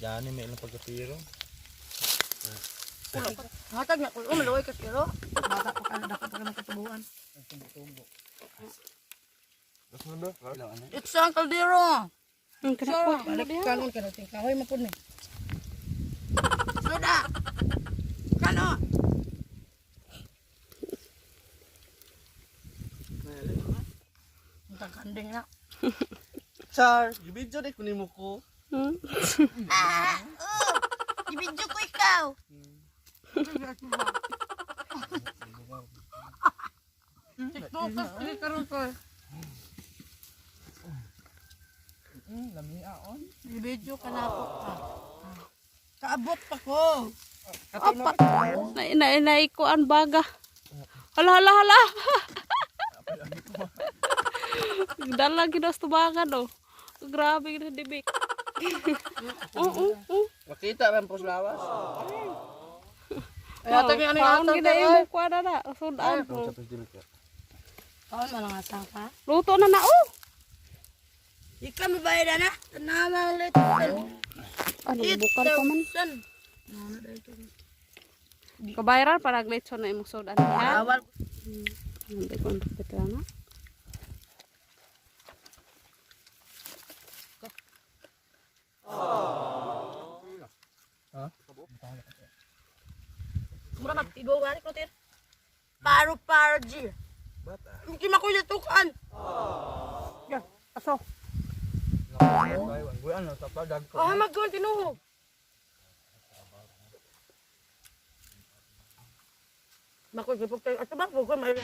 Gani may ilang pagkapiro. Hatag na ko, oh, maluoy ka pero. Bata pa ka, dapat pa ka nakatubuan. It's ang kaldero. Ang kanako. Balik kanon ka natin. Kahoy mapun ni. Soda. Kano. Ang kanding na. Char, gibidyo ni kunin mo ko. Ah, oh, ibidyo ko ikaw. TikTokers kini karon ko. Lami aon. Ibidyo ka na ako. Kaabot pa ko. Apat. Na na na ikuan baga. Hala hala hala. Dala gid sa tubangan oh. Grabe gid dibik. Oo, oo. Makita ran po sa lawas. Ay, atag ano yung Paon atag gid kay. imo kuan na na. Sudan. Paon man ang asang ka. Luto na na oh. Ikaw mabayad na. Tanawa ulit. Ano bukal pa man. Kabayaran para lechon na imong sudan ha. Awal. Hindi ko ang na. Mura magtigo gani ko tir. Paro paro G. Hindi makulitukan. Ya, aso. Oh, maggon tinuhog. Makoy gipok tayo. Ato ba ko may